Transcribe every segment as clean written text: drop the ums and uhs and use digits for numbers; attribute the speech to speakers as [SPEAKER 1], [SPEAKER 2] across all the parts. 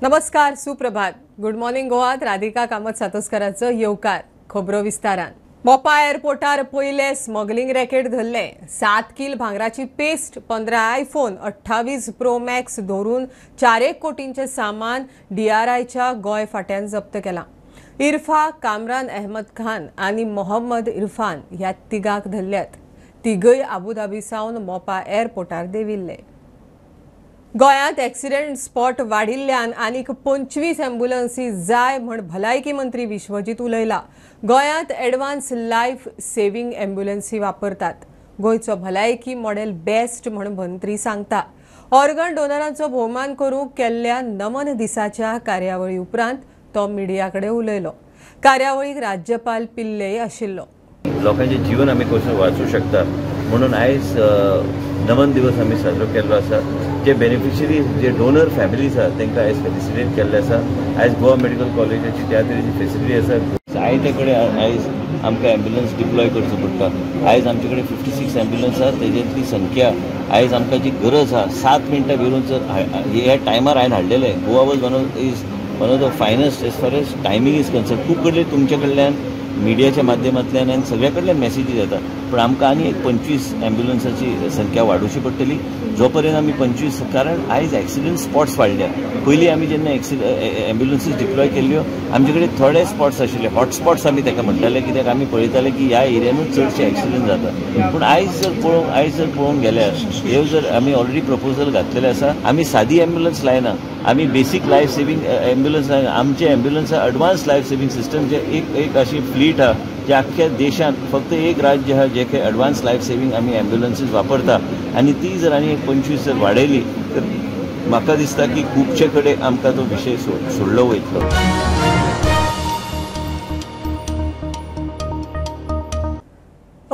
[SPEAKER 1] नमस्कार, सुप्रभात. Good morning गोवात Radhika Kamat सातोस्कराचो येवकार. खबरो विस्तारान. मोपा एअरपोर्टार पयले स्मगलिंग रॅकेट धरले. 7 किल भांगराची पेस्ट, 15 आयफोन, 28 प्रो मॅक्स धरून 4 कोटींचे सामान डीआरआयच्या गोंय फाट्यान जप्त केलां. इरफा, कामरान अहमद खान आनी मोहम्मद इरफान ह्या तिगाक धरल्यात. तिगय आबुधाबी सावन मोपा एअरपोर्टार देविल्ले. गोंयांत एक्सिडेंट स्पॉट वाडिल्ल्यान आनीक 25 एम्ब्युलन्सी जाय म्हण भलायकी मंत्री विश्वजीत उलयला. गोंयांत एडवान्स लायफ सेव्हिंग एम्ब्युलन्सी वापरतात. गोंयचो भलायकी मॉडेल बेस्ट म्हण मंत्री सांगता. ऑर्गन डोनरांचो भोवमान करूंक केल्ल्या नमन दिसाच्या कार्यावळी उपरांत तो मिडिया कडेन उलयलो. कार्यावळीक राज्यपाल पिल्लेय आशिल्लो.
[SPEAKER 2] लोकांचें जीवन आमी कशें वाचूं शकता म्हणून आयज नमन दिवस आमी साजरो केल्लो आसा. जे बेनिफिशरी जे डोनर फॅमिलीज आसा तांकां आयज फेलिसिटेट केल्ले आसा. आयज गोवा मेडिकल कॉलेजाची त्या तरेची फेसिलिटी आसा. जायते कडेन आयज आमकां एम्ब्युलन्स डिप्लॉय करचो पडटा. आयज आमचे कडेन 56 एम्ब्युलन्स आसा. तेजेंतली संख्या आयज आमकां जी गरज आसा 7 मिनटां भितर जर ह्या टायमार हांवें हाडलेलें. Goa was one of the finest as far as timing is concern. खूब कडेन तुमचे कडल्यान मिडियाच्या माध्यमांतल्यान आनी सगळ्या कडल्यान मॅसेजीस येता, पूण आमकां आनी एक 25 एम्ब्युलन्साची संख्या वाडोवची पडटली. जो पर्यंत आमी 25, कारण आयज एक्सिडंट स्पॉट्स वाडल्या. पयलीं आमी जेन्ना एम्ब्युलन्सीस डिप्लॉय केल्ल्यो आमचे कडेन थोडे स्पॉट्स आशिल्ले, हॉटस्पॉट्स आमी ताका म्हणटाले, कित्याक आमी पळयताले की ह्या एरियानूच चडशे एक्सिडंट जाता. पूण आयज जर पळोवंक गेल्यार हे जर आमी ऑलरेडी प्रपोजल घातलेले आसा. आमी सादी एम्ब्युलन्स लायना, आमी बेसीक लायफ सेव्हिंग एम्ब्युलन्स लायना. आमचे ambulance advance life saving system जे एक अशी फ्लीट आहा जे आख्ख्या देशांत फक्त एक राज्य आहा जे काही एडवान्स लायफ सेव्हिंग आमी एम्ब्युलन्सीस वापरता. आनी ती जर आनी एक 25 जर वाडयली तर म्हाका दिसता की खुबशे कडेन आमकां तो विशय सोडलो वयतलो.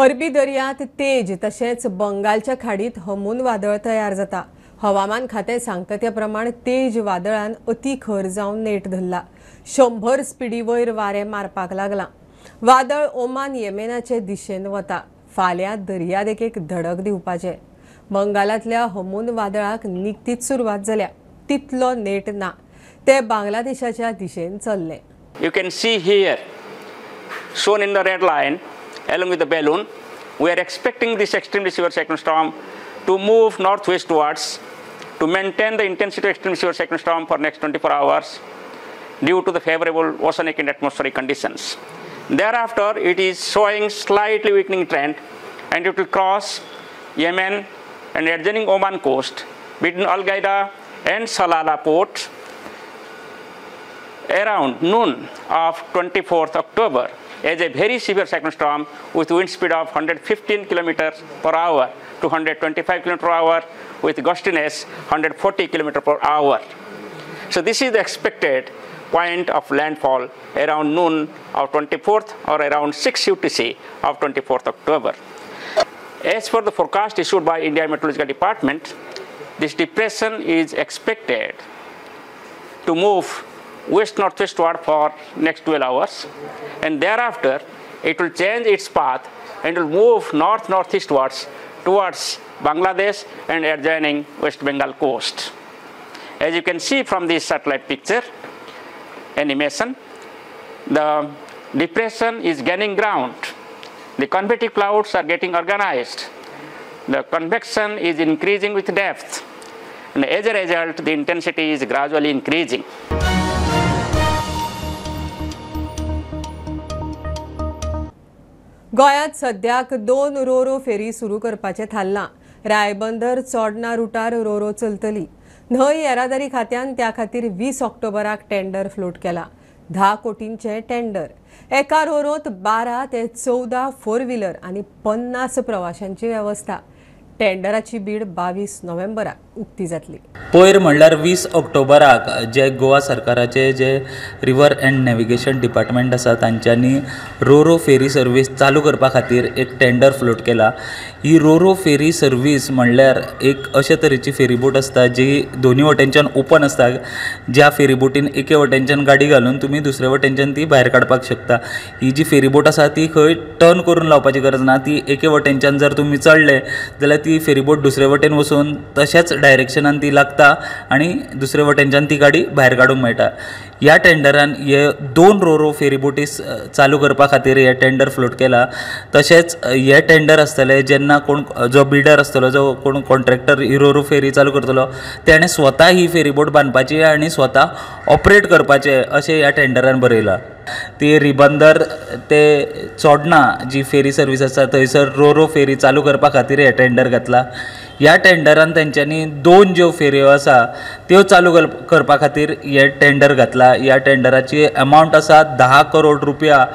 [SPEAKER 1] अरबी दर्यांत तेज तशेंच बंगालच्या खाडीत हमून वादळ तयार जाता. हवामान खातें सांगता त्या प्रमाण तेज वादळान अती खर जावन नेट धरला. 100 स्पिडी वयर वारें मारपाक लागलां. वादळ ओमान येमेनाचे दिशेन वता. फाल्यां दर्यादेगेक धडक दिवपाचें. बंगालांतल्या हमून वादळाक निकतीच सुरवात जाल्या, तितलो नेट ना. ते बांगलादेशाच्या दिशेन चल्ले.
[SPEAKER 3] You can see here shown in the red line along with the balloon. We are expecting this extremely severe cyclone storm to move northwestwards to maintain the intensity of extremely severe cyclone storm for next 24 hours due to the favorable oceanic and atmospheric conditions. Thereafter, it is showing slightly weakening trend and it will cross Yemen and adjoining Oman coast between Al Qaeda and Salalah port around noon of 24th October as a very severe cyclone storm with wind speed of 115 kilometers per hour to 125 kilometers per hour with gustiness 140 kilometers per hour. So this is the expected point of landfall around noon of 24th or around 6 UTC of 24th October. As for the forecast issued by India Meteorological Department, this depression is expected to move west northwestward for next 12 hours and thereafter it will change its path and will move north northeastwards towards Bangladesh and adjoining West Bengal coast. As you can see from this satellite picture animation, the depression is gaining ground. The convective clouds are getting organized. The convection is increasing with depth, and as a result the intensity is gradually increasing.
[SPEAKER 1] गोंयांत सद्याक 2 रोरो फेरी सुरू करपाचें थारलां. रायबंदर चोडणा रुटार रोरो चलतली. न्हंय येरादारी खात्यान त्या खातीर 20 ऑक्टोबराक टेंडर फ्लोट केला. 10 कोटींचें टेंडर. एका रोरोंत 12 ते 14 फोर व्हिलर आनी 50 प्रवाशांची वेवस्था. टेंडराची बीड 22 नोव्हेंबराक उक्ती जातली.
[SPEAKER 4] पयर म्हणल्यार 20 ऑक्टोबराक जे गोवा सरकाराचे जे रिवर अँड नॅविगेशन डिपार्टमेंट आसा तांच्यांनी रोरो फेरी सर्वीस चालू करपा खातीर एक टेंडर फ्लोट केला. ही रोरो फेरी सर्वीस म्हणल्यार एक अशे तरेची फेरीबोट आसता जी दोनी वटेनच्यान ओपन आसता, ज्या फेरीबोटीन एके वटेनच्यान गाडी घालून तुमी दुसरे वटेनच्यान ती भायर काडपाक शकता. ही जी फेरीबोट आसा ती खंय टर्न करून लावपाची गरज ना, ती एके वटेनच्यान जर तुमी चडले जाल्यार ती फेरीबोट दुसरे वटेन वचून तशेंच डायरेक्शनान ती लागता आनी दुसरे वटेनच्यान ती गाडी भायर काडूंक मेळटा. ह्या टेंडरान हे 2 रोरो फेरी बोटीस चालू करपा खातीर हे टेंडर फ्लोट केला. तशेंच हे टेंडर आसतले जेन्ना कोण जो बिल्डर आसतलो, जो कोण कॉन्ट्रॅक्टर ही रोरो फेरी चालू करतलो तेणें स्वता ही फेरीबोट बांदपाची आनी स्वता ऑपरेट करपाचें अशें ह्या टेंडरान बरयलां. ती रिबंदर ते चोडणा जी फेरी सर्वीस आसा थंयसर रोरो फेरी चालू करपा खातीर हे टेंडर घातला. ह्या टेंडरान तेंच्यांनी 2 ज्यो फेरयो आसा त्यो चालू करपा खातीर हे टेंडर घातला. ह्या टेंडराची अमावंट आसा 10 करोड रुपया.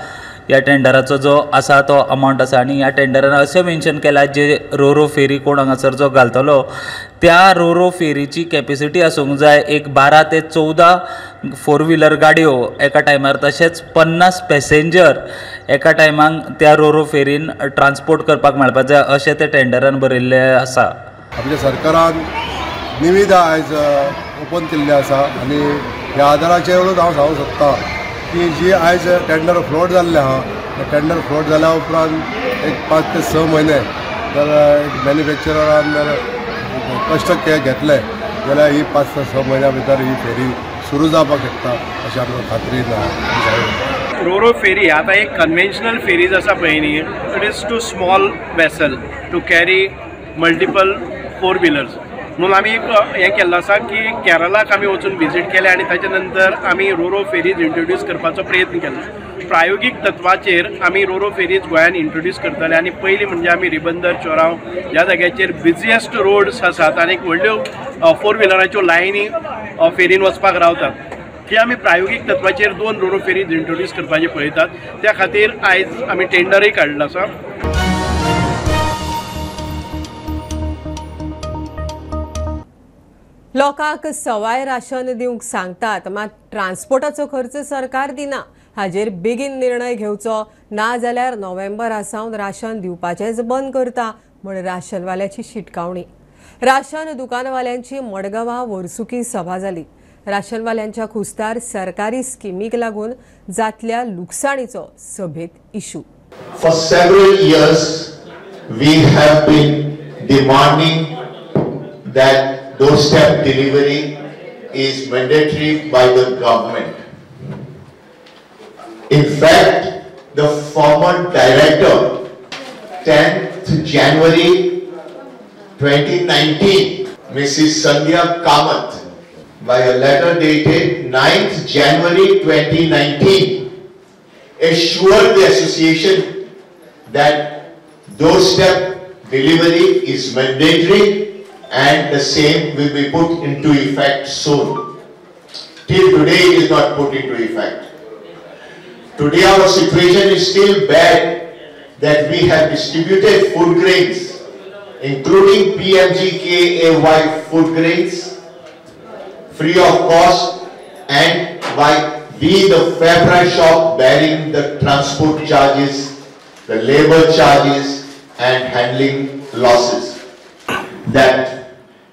[SPEAKER 4] ह्या टेंडराचो जो आसा तो अमावंट आसा आनी ह्या टेंडरान अशें मेन्शन केलां जे रोरो फेरी कोण हांगासर जो घालतलो त्या रोरो फेरीची कॅपेसिटी आसूंक जाय एक 12 ते 14 फोर व्हिलर गाडयो एका टायमार, तशेंच 50 पॅसेंजर एका टायमाक त्या रोरो फेरीन ट्रान्सपोर्ट करपाक मेळपाक जाय अशें ते टेंडरान बरयल्लें आसा.
[SPEAKER 5] आमच्या सरकारान निविदा आयज ओपन केल्ली आसा आनी ह्या आदाराचेरूच हांव सांगूंक सोदता की जी आयज टेंडर फ्लोट जाल्लें आहा, टेंडर फ्लोट जाल्या उपरांत एक 5 ते 6 म्हयने जर एक मॅन्युफॅक्चरान जर कश्ट घेतले जाल्यार ही 5 ते 6 म्हयन्या भितर ही फेरी सुरू जावपाक शकता अशें आमकां खात्री ना.
[SPEAKER 6] रोरो फेरी आतां एक कन्वेन्शनल फेरीज आसा पळय न्ही, it is too small vessel to carry multiple 4 wheelers. म्हणून आमी एक हें केल्लो आसा की केरलाक आमी वचून विजीट केलें आनी ताच्या नंतर आमी रोरो फेरीज इंट्रोड्यूस करपाचो प्रयत्न केलो. प्रायोगीक तत्वाचेर आमी रोरो फेरीज गोंयान इंट्रोड्यूस करतले आनी पयलीं म्हणजे आमी रिबंदर चोराव ह्या जाग्याचेर बिजिएस्ट रोड्स आसात आनी व्हडल्यो 4 व्हिलराच्यो लायनी फेरीन वचपाक रावतात, ही आमी प्रायोगीक तत्वाचेर 2 रोरो फेरीज इंट्रोड्यूस करपाचें पळयतात. त्या खातीर आयज आमी टेंडरय काडलो आसा.
[SPEAKER 1] लोकांक सवाय राशन दिवंक सांगतात मात ट्रान्सपोर्टाचो खर्च सरकार दिना. हाजेर बेगीन निर्णय घेवचो, ना जाल्यार नोव्हेंबरा सावन राशन दिवपाचेंच बंद करता म्हण राशनवाल्याची शिटकावणी. राशन दुकानवाल्यांची मडगांवां वर्सुकी सभा जाली. राशनवाल्यांच्या खुस्तार सरकारी स्किमीक लागून जातल्या लुकसाणीचो सभेत issue.
[SPEAKER 7] For several years we have been demanding that doorstep delivery is mandatory by the government. In fact, the former director, 10th January 2019, Mrs. Sandhya Kamath, by a letter dated 9th January 2019, assured the association that doorstep delivery is mandatory and the same will be put into effect soon. Till today it is not put into effect. Today our situation is still bad that we have distributed food grains, including PMGKAY food grains, free of cost, and by we the fair price shop bearing the transport charges, the labor charges and handling losses. That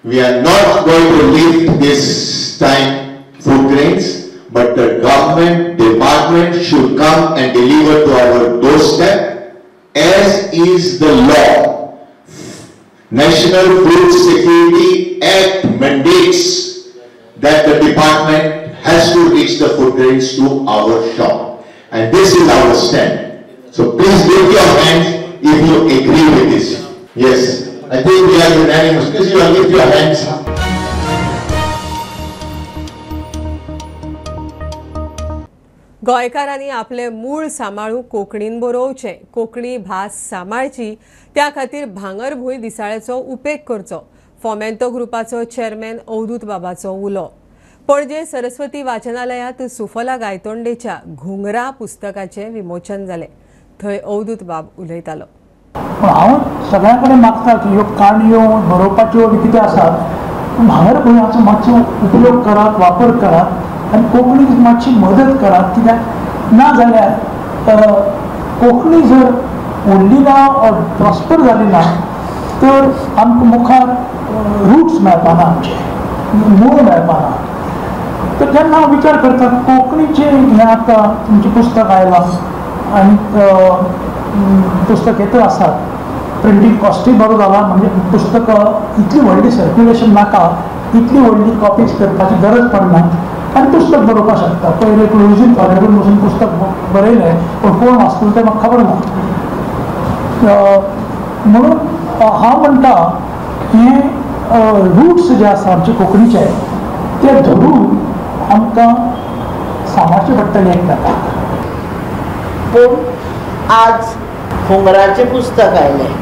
[SPEAKER 7] we are not going to lift this time food grains, but the government department should come and deliver to our doorstep as is the law. National Food Security Act mandates that the department has to reach the food grains to our shop, and this is our stand. So please lift your hands if you agree with this. Yes, I think we are unanimous. Please you lift your hands.
[SPEAKER 1] गोंयकारांनी आपले मूळ सांबाळून कोंकणीन बरोवचें, कोंकणी भास सांबाळची, त्या खातीर भांगरभूंय दिसाळ्याचो उपेग करचो. फोमेंतो ग्रुपाचो चेअरमॅन अवधूत बाबाचो उलो. पणजे सरस्वती वाचनालयांत सुफला गायतोंडेच्या घुंगरा पुस्तकाचें विमोचन जालें. थंय अवधूत बाब उलयतालो.
[SPEAKER 8] पूण हांव सगळ्यां कडेन मागता की ह्यो काणयो बरोवपाच्यो बी कितें आसात, भांगरभुंयाचो मातसो उपयोग करात, वापर करात आनी कोंकणीक मातशी मदत करात. कित्याक ना जाल्यार कोंकणी जर उरली ना ऑर प्रॉस्पर जाली ना तर आमकां मुखार रुट्स मेळपाना, आमचे मूळ मेळपाना. तर जेन्ना हांव विचार करता कोंकणीचें हें आतां तुमचें पुस्तक आयलां आनी पुस्तक येत आसात, प्रिंटींग कॉस्टूय बरो जाला, म्हणजे पुस्तकां इतली व्हडली सर्क्युलेशन नाका, इतली व्हडली कॉपीज करपाची गरज पडना आनी पुस्तक बरोवपाक शकता. पयलीं एक लुईझीन फरेरून बसून पुस्तक बरयलें पूण कोण वाचतलो तें म्हाका खबर ना. म्हणून हांव म्हणटा हें रुट्स जे आसा आमचे कोंकणीचे ते धरून आमकां सांबाळचें पडटलें एकमेकांक.
[SPEAKER 9] पूण आज हुंगराचें पुस्तक आयलें,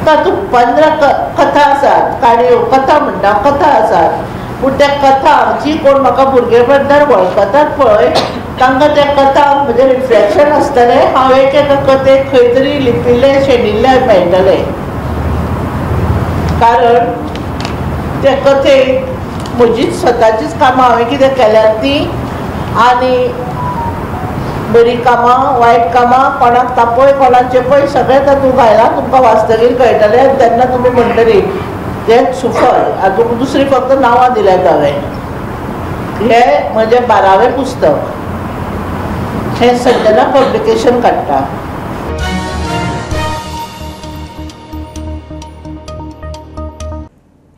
[SPEAKER 9] तातूंत 15 कथा आसात, काणयो कथा म्हणटा कथा आसात, पूण त्या कथांक जी कोण म्हाका भुरगेपणान वळखतात पळय तांकां त्या कथांक म्हजें रिफ्लेक्शन आसतलें. हांव एक एका कथेक खंय तरी लिपिल्लें शेणिल्लें मेळटलें, कारण त्या कथेक म्हजीच स्वताचीच कामां हांवें कितें केल्यात तीं, आनी बरीं कामां वायट कामां कोणाक तापय कोणाक चेपय सगळें तातूंत घायलां. तुमकां वाचतकीर कळटलें आनी तेन्ना तुमी म्हणटलीं तें सुफळ. हातूंत दुसरीं फक्त नांवां दिल्यात हांवें. हें म्हजें 12वें पुस्तक, हें संजना पब्लिकेशन काडटा.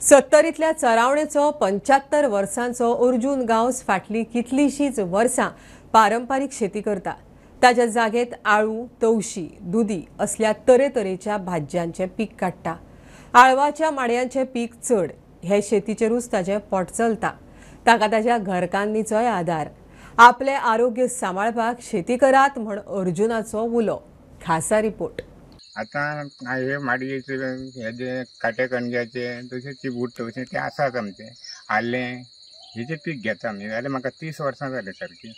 [SPEAKER 1] सत्तरींतल्या चरावणेचो 75 वर्सांचो अर्जुन गांवस फाटलीं कितलींशींच वर्सां पारंपारीक शेती करता. ताज्या जागेत आळू, तवशी, दुदी असल्या तरेतरेच्या भाज्यांचें पीक काडटा. आळवाच्या माडयांचें पीक चड, हे शेतीचेरूच ताजें पोट चलता. ताका ताज्या घरकान्नीचोय आदार. आपलें आरोग्य सांबाळपाक शेती करात म्हण अर्जुनाचो उलो. खासा रिपोर्ट.
[SPEAKER 10] आतां हे माडयेचे हे जे काटे कणग्याचे तशें चिबूट तवशें ते आसात आमचे. आलें हेजें पीक घेता आमी, जाल्यार म्हाका 30 वर्सां जालीं सारकीं,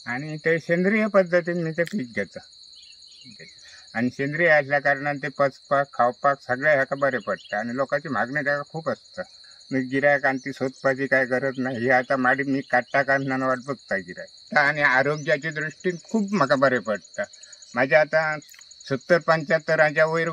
[SPEAKER 10] आनी ते सेंद्रीय पद्दतीन मी ते पीक घेता. आनी सेंद्रीय आसल्या कारणान ते पचपाक खावपाक सगळ्या हेका बरें पडटा आनी लोकांची मागणी ताका खूब आसता. गिरायक आनी ती सोदपाची काय गरज ना. ही आतां माडी मी काडटा काडना वाट बघता गिरायक. आनी आरोग्याच्या दृश्टीन खूब म्हाका बरें पडटा. म्हाजें आतां 70-75 वयर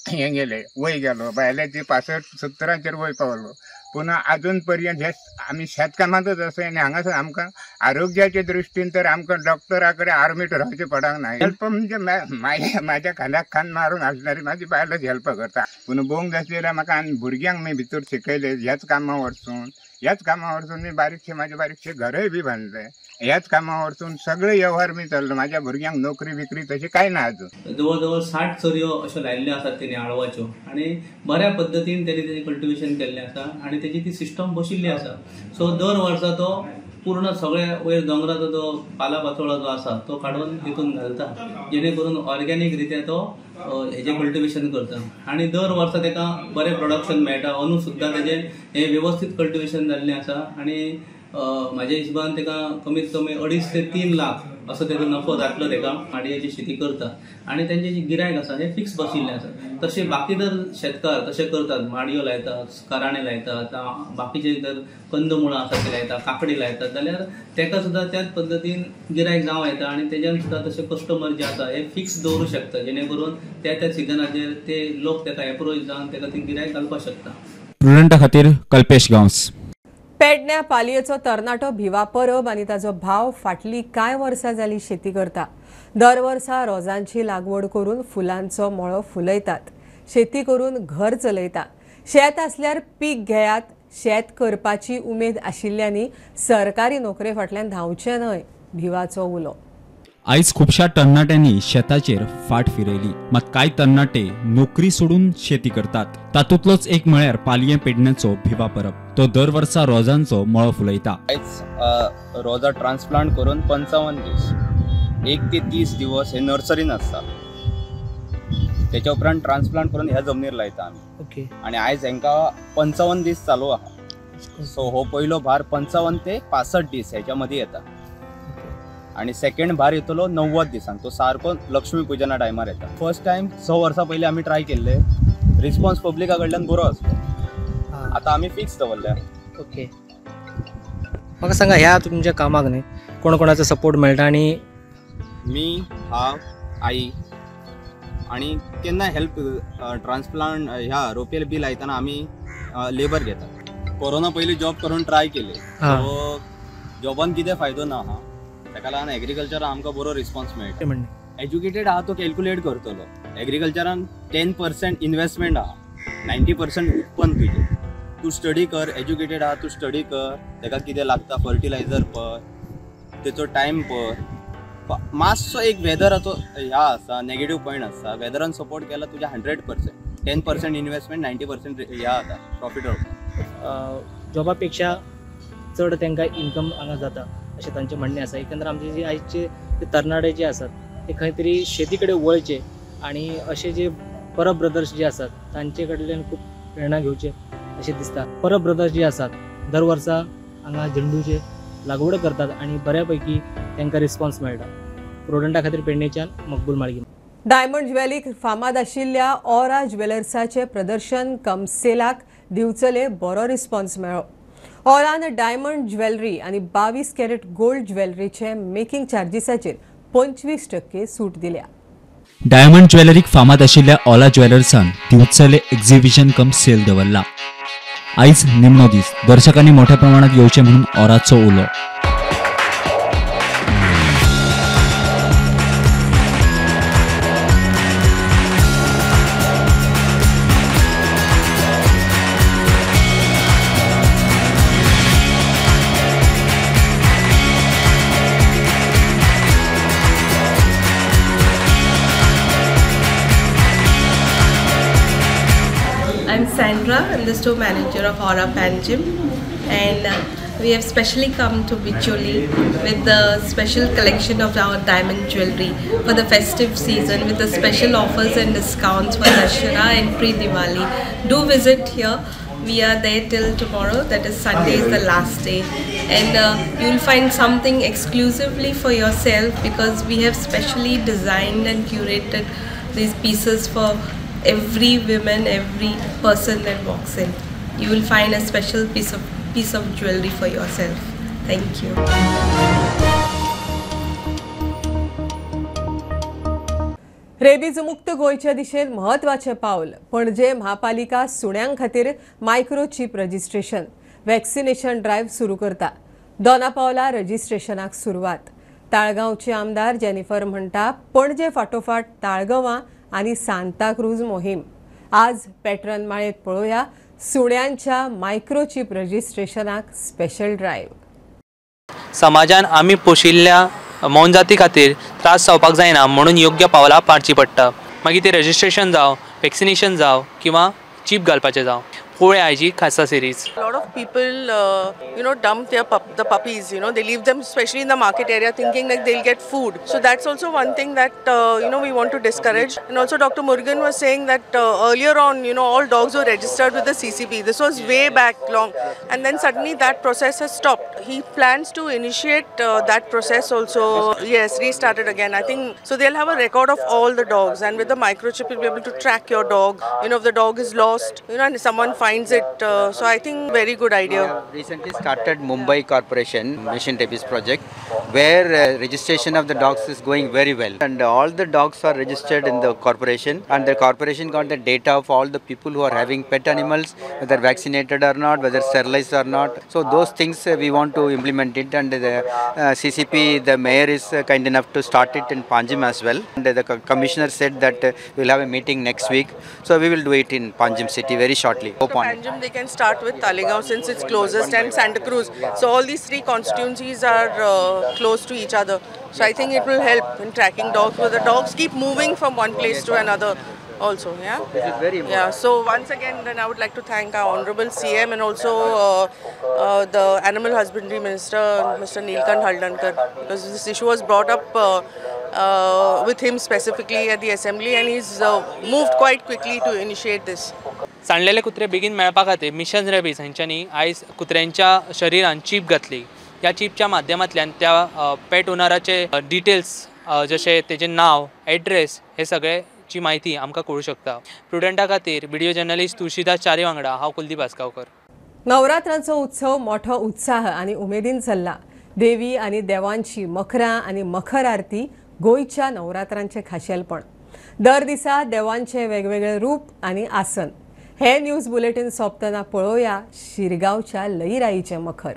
[SPEAKER 10] हें गेलें, वय गेलो, बायलांची 65-70 वय पावलो, पूण आजून पर्यंत हे आमी शेतकामांतच आसा. आनी हांगासर आमकां आरोग्याच्या दृश्टीन तर आमकां डॉक्टरा कडेन आर्मीट रावचें पडूंक ना. हेल्प म्हणजे म्हाज्या खांद्याक खांद मारून आसणारी म्हाजी बायलच हेल्प करता. पूण बोंग जातली जाल्यार म्हाका आनी भुरग्यांक मी भितर शिकयले ह्याच कामां वरसून, ह्याच कामां वरसून मी बारीकशें म्हाजें बारीकशें घरय बी बांदलें. ह्याच कामां वरसून सगळे व्यवहार मी चल्लो. म्हाज्या भुरग्यांक नोकरी बिकरी तशी कांय ना अजून.
[SPEAKER 11] जवळ जवळ 60 चरयो अश्यो लायिल्ल्यो आसात तेणी आळवाच्यो, आनी बऱ्या पद्दतीन तेणी तेजें कल्टिवेशन केल्लें आसा आनी तेजी ती सिस्टम बशिल्ली आसा. सो दर वर्सा तो पूर्ण सगळ्या वयर दोंगराचो जो पाला पाचोळो जो आसा तो काडून तितून घालता, जेणे करून ऑर्गेनीक रित्या तो हेजें कल्टिवेशन करता आनी दर वर्सा तेका बरें प्रोडक्शन मेळटा. अंदू सुद्दां तेजें हें वेवस्थीत कल्टिवेशन जाल्लें आसा आनी म्हाज्या हिशोबान तेका कमीत कमी 2.5 ते 3 लाख असो तेजो नफो जातलो. तेका माडयेची शेती करता आनी तेंचे जे गिरायक आसा हे फिक्स बशिल्ले आसा. तशें बाकी जर शेतकार तशें करतात, माडयो लायतात, कराणे लायतात, बाकीचे जर कंदमुळां आसा ते लायतात, काकडी लायतात, जाल्यार तेका सुद्दां त्याच पद्दतीन गिरायक जावं येता आनी तेज्यान सुद्दां तशे कस्टमर जे आसा हे फिक्स दवरूं शकता, जेणे करून त्या त्या सिजनाचेर ते लोक तेका एप्रोच जावन तेका ती गिरायक घालपाक शकता.
[SPEAKER 12] प्रुडंटा खातीर कल्पेश गांवस.
[SPEAKER 1] पेडण्या पालयेचो तरणाटो भिवा परब आनी ताजो भाव फाटली कांय वर्सां जाली शेती करता. दर वर्सा रोजांची लागवड करून फुलांचो मळो फुलयतात. शेती करून घर चलयता. शेत आसल्यार पीक घेयात. शेत करपाची उमेद आशिल्ल्यांनी सरकारी नोकरे फाटल्यान धांवचें न्हय, भिवाचो उलो.
[SPEAKER 12] आयज खुबश्या तरणाट्यांनी शेताचेर फाट फिरयली, मात कांय तरणाटे नोकरी सोडून शेती करतात. तातूंतलोच एक म्हळ्यार पालयें पेडण्याचो भिवा परब. तो दर वर्सा रोजांचो मळो फुलयता.
[SPEAKER 13] आयज रोजां ट्रान्सप्लांट करून 55 दीस, 1 ते 30 दिवस हे नर्सरीन आसता. तेच्या उपरांत ट्रान्सप्लांट करून ह्या जमनीर लायता आमी. ओके. आनी आयज हेंकां 55 दीस चालू आहा. सो हो पयलो भार 55 ते 65 दीस हेच्या मदीं येता आनी सेकंड भार येतलो 90 दिसांक. तो सारको लक्ष्मी पुजना टायमार येता. फर्स्ट टायम 6 वर्सां पयलीं आमी ट्राय केल्ले, रिस्पॉन्स पब्लिका कडल्यान बरो आसलो. आतां आमी फिक्स दवरल्या.
[SPEAKER 14] ओके, म्हाका सांगा ह्या तुमच्या कामाक न्ही कोण कोणाचो सपोर्ट मेळटा? आनी
[SPEAKER 13] मी, हांव, आई आनी केन्ना हेल्प ट्रान्सप्लांट ह्या रोपेल बी लायतना आमी लेबर घेता. कोरोना पयलीं जॉब करून ट्राय केले, सो जॉबान कितें फायदो ना हा, ताका लागून एग्रीकल्चर आमकां बरो रिस्पॉन्स मेळटा. एज्युकेटेड आहा तो कॅल्क्युलेट करतलो. एग्रीकल्चरान 10% इन्वेस्टमेंट आहा, 90% उत्पन्न तुजें. तूं स्टडी कर, एज्युकेटेड आहा तूं स्टडी कर, तेका कितें लागता फर्टिलायझर पळय, तेचो टायम पळय. मातसो एक वेदराचो ह्या आसा नेगेटीव पॉयंट आसा. वेदरान सपोर्ट केला तुज्या 100%, 10% इन्वेस्टमेंट 90% ह्या जाता प्रॉफिट जाता.
[SPEAKER 14] जॉबा पेक्षा चड तांकां इन्कम हांगा जाता अशें तांचें म्हणणें आसा. एकंदर आमचे जे आयचे तरणाटे जे आसात ते खंय तरी शेती कडेन वळचे आनी अशे जे परब ब्रदर्स जे आसात तांचे कडल्यान खूब प्रेरणा घेवचे अशें दिसता. परब ब्रदर्स जे आसात दर वर्सा हांगा झेंडूचे लागवड करतात आनी बऱ्या पैकी तांकां रिस्पॉन्स मेळटा. प्रुडंटा खातीर पेडणेच्यान मकबूल माळगी.
[SPEAKER 1] डायमंड ज्वेलीक फामाद आशिल्ल्या ऑरा ज्वेलर्साचे प्रदर्शन कमसेलाक दिवचले बरो रिस्पॉन्स मेळ्ळो. ऑरान डायमंड ज्वेलरी आनी 22 कॅरेट गोल्ड ज्वेलरीचे मेकिंग चार्जीसाचेर 25% सूट दिल्या.
[SPEAKER 12] डायमंड ज्वेलरीक फामाद आशिल्ल्या ऑला ज्वेलर्सान दिवचले एक्झिबिशन कम सेल दवरला. आयज निमणो दीस, दर्शकांनी मोठ्या प्रमाणात येवचे म्हणून ऑराचो उलो.
[SPEAKER 15] I'm Sandra, I'm the store manager of Aura Panjim, and we have specially come to Bicholi with the special collection of our diamond jewelry for the festive season with the special offers and discounts for Dashera and pre-Diwali. Do visit here. We are there till tomorrow, that is Sunday is the last day, and you will find something exclusively for yourself because we have specially designed and curated these pieces for every woman, every person that walks in. You will find a special piece of jewelry for yourself. Thank you.
[SPEAKER 1] Rabies मुक्त गोंयच्या दिशेन म्हत्वाचें पावल. पणजे म्हापालिका सुण्यां खातीर मायक्रोचीप registration vaccination drive सुरू करता. दोना पावला रजिस्ट्रेशनाक सुरवात. ताळगांवचे आमदार जेनिफर म्हणटा पणजे फाटोफाट ताळगांवां आनी सांताक्रूज मोहीम. आज पॅटर्न माळेत पळोवया सुण्यांच्या मायक्रोचीप रजिस्ट्रेशनाक स्पेशल ड्रायव्ह.
[SPEAKER 4] समाजान आमी पोशिल्ल्या मोनजाती खातीर त्रास जावपाक जायना म्हणून योग्य पावलां पाडची पडटा. मागीर ते रजिस्ट्रेशन जावं, वॅक्सिनेशन जावं किंवा चीप घालपाचें जावं. पोळे आयची खासा series.
[SPEAKER 16] A lot of people, dump their the puppies. They leave them, especially in the market area, thinking like they'll get food. So that's also one thing that we want to discourage. And also, Dr. Murugan was saying that earlier on, all dogs were registered with the CCP. This was way back long, and then suddenly that process has stopped. He plans to initiate that process also. Yes, restarted again. I think so. They'll have a record of all the dogs, and with the microchip, you'll be able to track your dog. If the dog is lost, and someone finds it, so I think very good idea.
[SPEAKER 17] We recently started Mumbai Corporation Mission Rabies project, where registration of the dogs is going very well, and all the dogs are registered in the corporation, and the corporation got the data of all the people who are having pet animals, whether vaccinated or not, whether sterilized or not. So those things we want to implement it, and the CCP, the mayor is kind enough to start it in Panjim as well, and the commissioner said that we'll have a meeting next week, so we will do it in Panjim city very shortly. Hope on it.
[SPEAKER 16] Panjim, they can start with Talegaon since it's closest, and Santa Cruz. So all these three constituencies are close to each other. So I think it will help in tracking dogs, but the dogs keep moving from one place to another also. Yeah.
[SPEAKER 17] This is very important.
[SPEAKER 16] Yeah. So once again, then I would like to thank our Honorable CM and also the Animal Husbandry Minister, Mr. Neelkanth Haldankar, because this issue was brought up with him specifically at the assembly, and he's moved quite quickly to initiate this.
[SPEAKER 4] सांडलेले कुत्रे बेगीन मेळपा खातीर mission rabies हांच्यांनी आयज कुत्र्यांच्या शरिरान cheap घातली. ह्या चिपच्या माध्यमांतल्यान त्या पेट ओनराचे डिटेल्स जशें तेजें नांव, एड्रेस हे सगळेची म्हायती आमकां कळूं शकता. प्रुडंटा खातीर व्हिडिओ जर्नलिस्ट तुळशीदास चारी वांगडा हांव कुलदीप आसगांवकर.
[SPEAKER 1] नवरात्रांचो उत्सव मोठो उत्साह आनी उमेदीन चल्ला. देवी आनी देवांची मखरां आनी मखर आरती गोंयच्या नवरात्रांचें खाशेलपण. दर दिसा देवांचे वेगवेगळे रूप आनी आसन. हे न्यूज बुलेटीन सोंपतना पळोवया शिरगांवच्या लईराईचें मखर.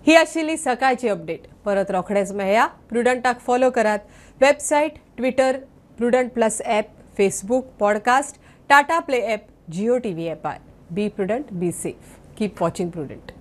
[SPEAKER 1] ही आशिल्ली सकाळची अपडेट. परत रोखडेच मेळया. प्रुडंटाक फॉलो करात. Website, Twitter, Prudent plus app, Facebook, podcast, Tata Play app, Jio TV ॲपार. Be prudent, be safe, keep watching Prudent.